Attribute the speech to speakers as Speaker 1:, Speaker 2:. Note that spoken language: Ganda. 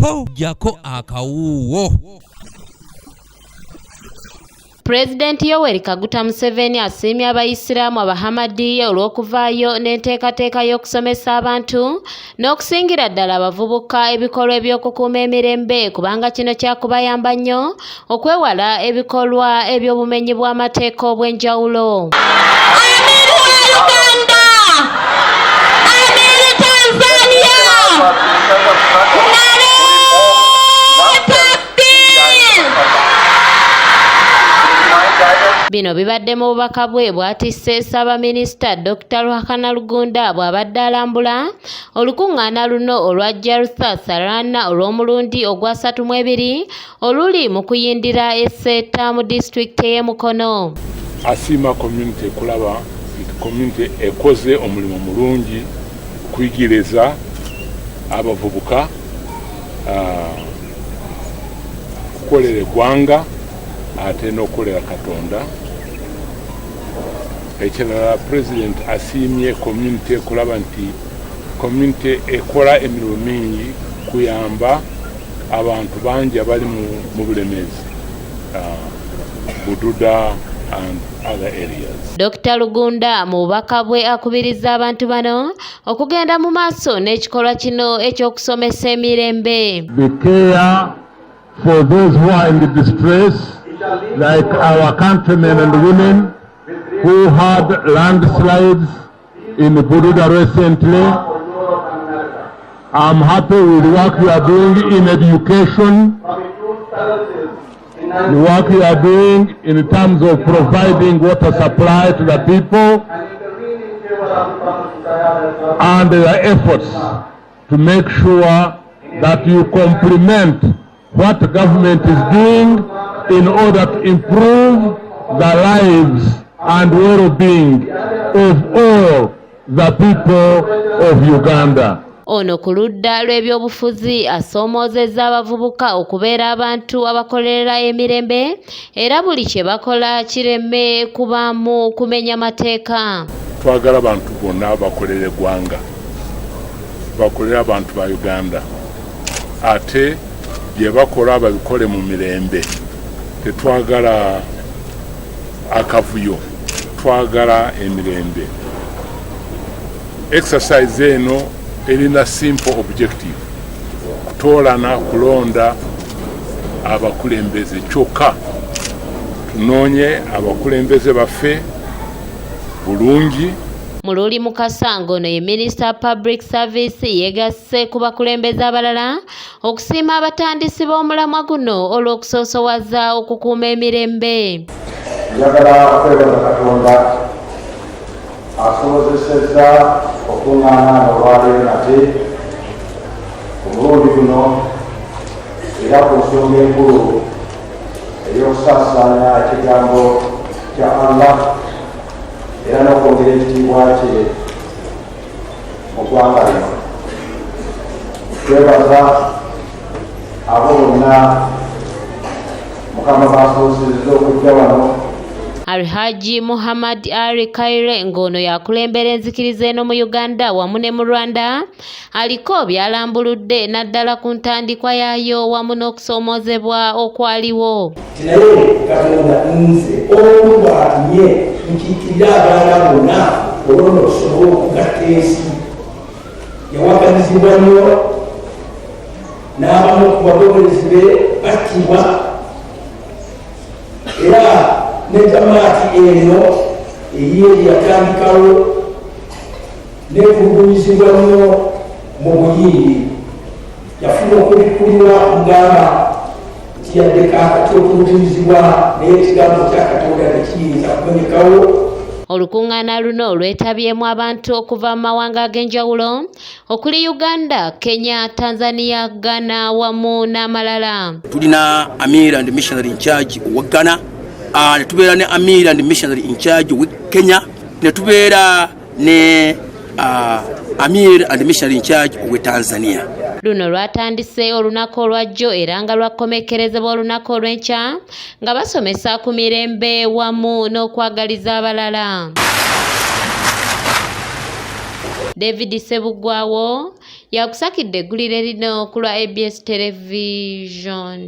Speaker 1: Ho, ggyako akawuuwo.
Speaker 2: Pulezidenti Yoweri Kaguta Museveni asiimye Abayisiraamu Abahamadiya olw'okuvaayo n'enteekateeka y'okusomesa abantu n'okusingira ddala abavubuka ebikolwa eby'okukuuma emirembe kubanga kino kyakubayamba nnyo okwewala ebikolwa eby'obumenyi bw'amateeka obw'enjawulo.
Speaker 3: Amiri wa Uganda! Amiri Tanzania! Nare takbir!
Speaker 2: Bino bibadde mu bubaka bwe bw'atisse Ssaabaminisita Dokita Ruhakana Rugunda bw'abadde alambula olukuŋŋaana luno olwa Jalsa Salana olw'omulundi ogw'asatu mu ebiri oluli mu kuyindira e Seeta mu disitulikiti ey'e Mukono.
Speaker 4: Asiima community kulaba nti community ekoze omulimu mulungi kuyigiriza abavubuka kukolera eggwanga ate n'okukolera Katonda. Ekirala, President asiimye community kulaba nti community ekola emirimu mingi kuyamba abantu bangi abali mu bulemeezi, Bududa and other areas.
Speaker 2: Dr. Rugunda mu bubaka bwe akubiriza abantu bano okugenda mu maaso n'ekikolwa kino eky'okusomesa emirembe.
Speaker 5: The care for those who are in distress, like our countrymen and women who had landslides in Bududa recently. I'm happy with what you are doing in education, the work you are doing in terms of providing water supply to the people, and your efforts to make sure that you complement what the government is doing in order to improve the lives and well-being of all the people of Uganda.
Speaker 2: Ono ku ludda lw'ebyobufuzi asoomoozezza abavubuka okubeera abantu abakolerera emirembe era buli kye bakola kireme kubaamu kumenya mateeka.
Speaker 4: Twagala abantu bonna bakolere eggwanga, bakolere abantu ba Uganda, ate bye bakola babikole mu mirembe. Tetwagala akavuyo, twagala emirembe. Exercise eno erina simple objective, kutoolana kulonda abakulembeze kyokka. Tunoonye abakulembeze baffe bulungi.
Speaker 2: Muluuli Mukasa ng'ono ye Minisita Public Service yeegasse ku bakulembeze abalala okusiima abatandisi b'omulamwa guno olw'okusoosowaza okukuuma emirembe.
Speaker 6: Njagala okwebaza Katonda asobozesezza okuŋŋaana olwaleero nate omulundi guno era ku nsonga enkulu ey'okusaasaanya ekigambo kya Allah era n'okwongera ekitiibwa kye mu ggwanga lino. Twebaza abo bonna Mukama basobosezza okujja wano.
Speaker 2: Alhaji Muhammad Ali Kaire ng'ono yakulembera enzikiriza eno mu Uganda wamu ne mu Rwanda aliko by'alambuludde naddala ku ntandikwa yaayo wamu n'okusoomoozebwa okwaliwo.
Speaker 7: Naye Katonda nze omu bw'atumye nkiikirira abalala bonna olwo tusobole okugatta ensi. Yawakanyizibwa nnyo n'abamu ku bagoberezi be battibwa era ne jamaati eno eyiye yatandikawo nekulugunyizibwa nnyo mu Buyindi. Yafuna okubikkulirwa ngamba nti yadde kaakati okulugunyizibwa naye ekigambo kya Katonda tekiyinza kumenyekawo.
Speaker 2: Olukuŋŋaana luno lwetabyemu abantu okuva mu mawanga ag'enjawulo okuli Uganda, Kenya, Tanzania, Ghana wamu n'amalala.
Speaker 8: Tulina Amir and missionary in charge owa Ghana, ne tubeera ne Amir and missionary in charge owe Kenya, ne tubeera ne Amir and missionary in charge owe Tanzania.
Speaker 2: Luno lwatandise olunaku olwajjo era nga lwakomekkerezebwa olunaku olw'enkya nga basomesa ku mirembe wamu n'okwagaliza abalala. David Sebugwawo, Yakusakidde eggulire lino ku lwa ABS Television.